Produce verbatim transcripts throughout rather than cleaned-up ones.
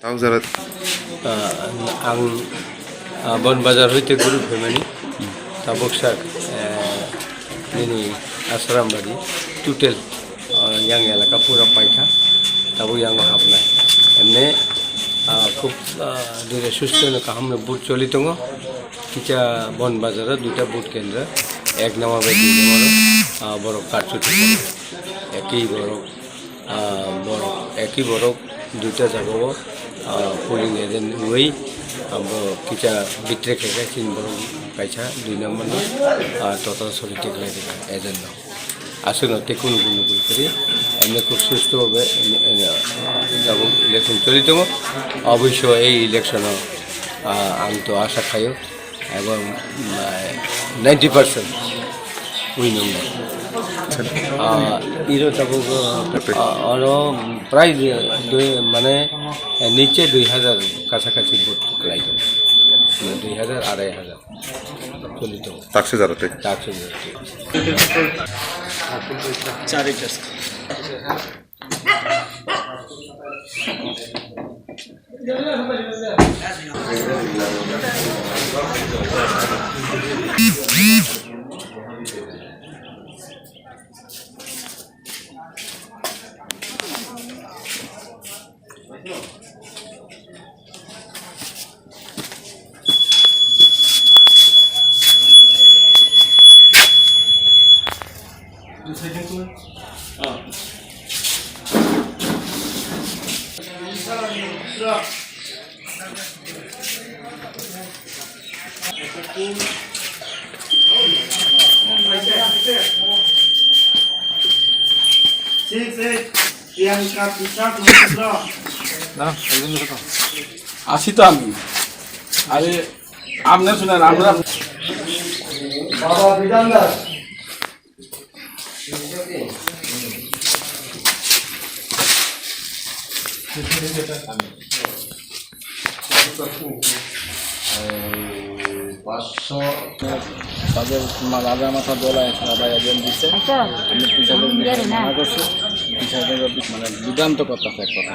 Tau jarat. Ah, ang, ah, Bon Bazar hoite guru phaimani. Tabuk sak, eh, nini Asrambari total, ah, yang elaka pura paikha. Tabuk yango habnai. Emne, ah, khub, ah, dire susto no kaham no but choli tongo. Kicha Bon Bazar o duita vote kendra, ek number bai dui number o, ah, borok karchuti tongo. Eki borok, ah, borok, eki borok duita jaga o, ah, polling agent wngwi, ah, borok kicha bitre khe khe chini borok kaisa dui number no, ah, total sori tikhlai rikha agent no. Aswkno tei kunu kunu kwrwi, emne khub susto bhabe, eh, eh, tabuk election choli tongo. Oboisyo ei election o, ah, ang to asa khaio, ebong, ah, ninety percent win wngnai. Ah, iro tabuk, ah, oro prai dui, mane, eh, niche dui hajar kacha kachi vote kwlai tongo. Dui hajar, arai hajar. Choli tongo. Taksi jaro tei. Taksi jaro tei. Chari task. Six, eight. Priyanka Bishak Mahendra. Ashi to ami. Are, amne suna, amra. Baba Bidan Das. পাঁচশো। তাদের মা-, রাজা মাথা দোলায়, সবাই একজন দিচ্ছে। আচ্ছা। আমি টিচারদের হুম, জানি না। মানা করছি। টিচারদের মানে বিভ্রান্ত করতেছে এক কথা।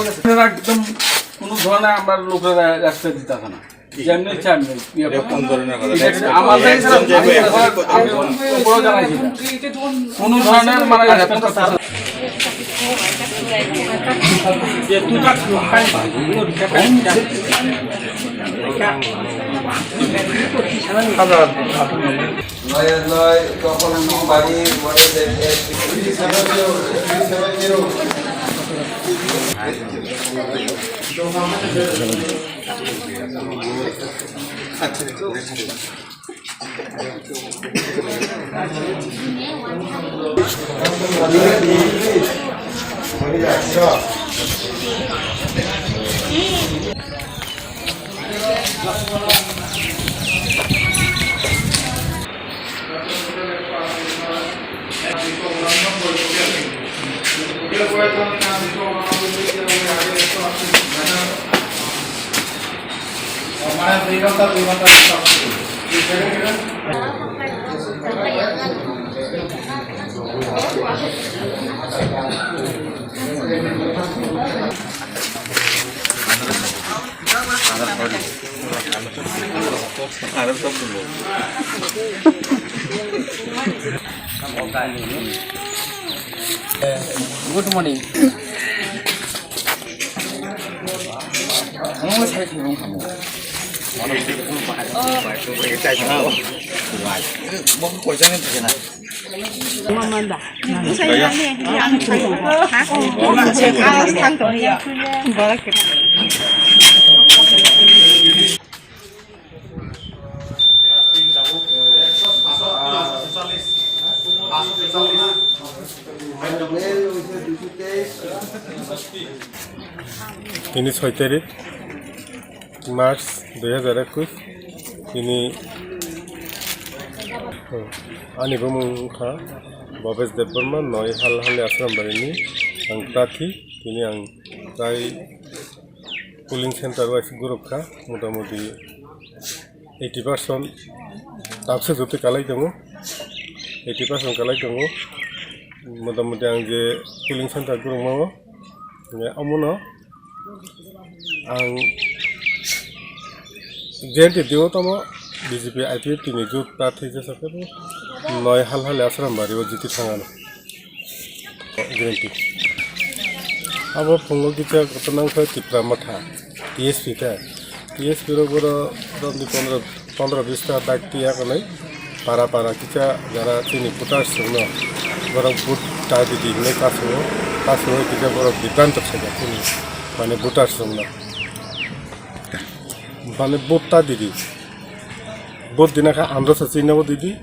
আপনারা একদম কোনো ধরনের আমরা লোকেরা রাখতে দিতেছে না। যেমনি তেমনি, ইয়ে, এটা কোন ধরনের কথা? এটা আমাদের একজন যে আমি আমি উপরেও জানাইছি না। কোনো ধরনের মানে নয় নয়, তখন আমি বাড়ি, মানে, Good morning. Tini soi tarik March dui hazar ekwis. Tini, oh, ani bumung wngkha Bhabesh Debbarma, noi Halhali Ashram Barini ang prarthi. Tini ang tei polling center wise gurukha, motamuti eighty percent tabse jotoi kalai tongo, eighty percent kalai tongo, motamuti ang je polling center gurukma o, omono ang J N T D O tamo B J P I P F T ni jut prarthi jesa khe noi Halhali Ashram Bari o jiti thangano. Guarantee. Abo phungo kisa kotor nangkha Tipra Motha, T S P ta. T S P rok boro romni pondro, pondro bis ta bike tiya konai. Para para kisa jara chini voters rokno borok vote ta didi hinwi kasongo. Kasongo kisa borok bibranto khaijak chini mane voters rokno. Mane vote ta didi. Vote dina kha andro sa chini bo didi.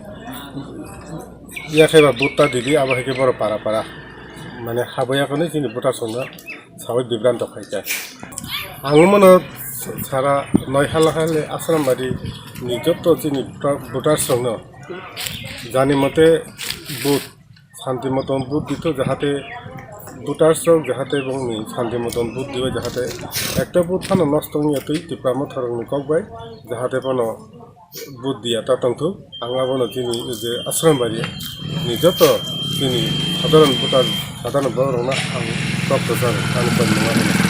Yakhai ba vote ta didi, abo hai khe borok para para. Mane habwi yakhai chini voters rokno sawi bibranto khai kha. Ang mano sara noi Halhali Ashram Bari ni joto chini voters rokno jani mote vote santi moton vote dito, jahate voters rok jahate bongni santi moton vote dibai, jahate ekta vote phano nosto wngya twi Tipra Motha rokni kok bai, jahate bono vote diya ta tongthok. Ang abono chini je Ashram Bari ni joto chini sadharan voter, sadharan borok rokno ang kok kwchar ani kok nungma.